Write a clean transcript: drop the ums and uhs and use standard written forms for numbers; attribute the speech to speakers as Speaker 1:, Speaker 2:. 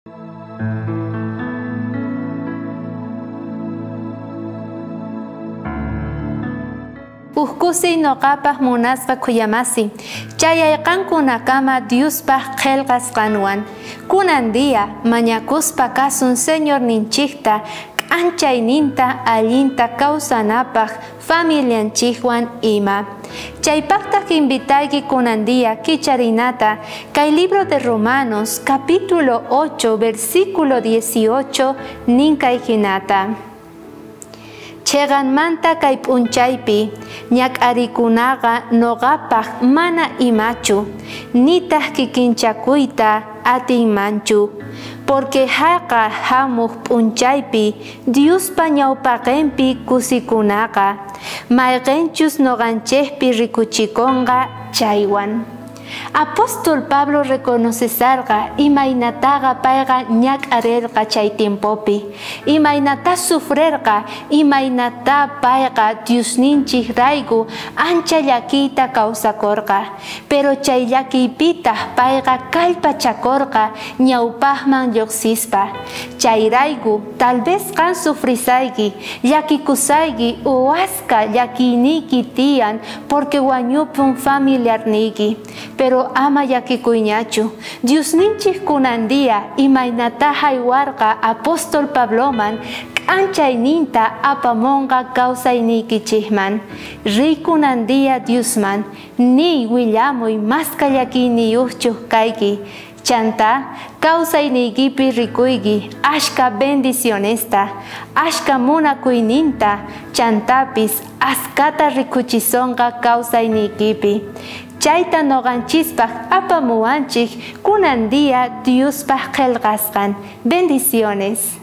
Speaker 1: Uj kusiy noqapaj munasqa khuyamasi, chayayqankunakama Diospaj qhelqasqanwan. Kunan día mañakuspa kasun Señorninchikta k'anchayninta allinta kawsanapaj familianchikwan ima. Chaypaqtaq invitayki kunan día kicharinata kay libro de Romanos capítulo 8 versículo 18 ninkay hinata. Cheqanmanta kay p'unchaypi ñak'arikunaqa noqapaj mana imachu, nitaq kikinchakuyta atinmanchu, porque haqa hamuq p'unchaypi Diospa ñawpaqinpi kusikunaqa, mayqinchus noqanchikpi rikuchikunqa chaywan. Apóstol Pablo reconocesarqa imaynataqa payqa ñak'arirqa chay tiempopi, imaynata sufrirqa, imaynata payqa Diosninchik rayku ancha llakiyta kawsakurqa, pero chay llakiypitaq payqa kallpachakurqa ñawpaqman lluqsispa. Chayrayku tal vez qan sufrisayki, llakikusayki o aska llakiyniyki tiyan porque wañupun familiarniyki. Pero ama llakikuyñachu. Diosninchik kunan día imaynata haywarqa apóstol Pabloman k'anchayninta apamunqa kawsayniykichikman. Riy kunan día Diosman niy willamuy maska llakiyniyuqchu kayki. Chanta kawsayniykipi rikuyki ashka bendicionesta, ashka munakuyninta, chantapis askata rikuchisonqa kawsayniykipi. Chayta noqanchispaj apamuwanchik kunan día Diospaj qhelqasqan. Bendiciones.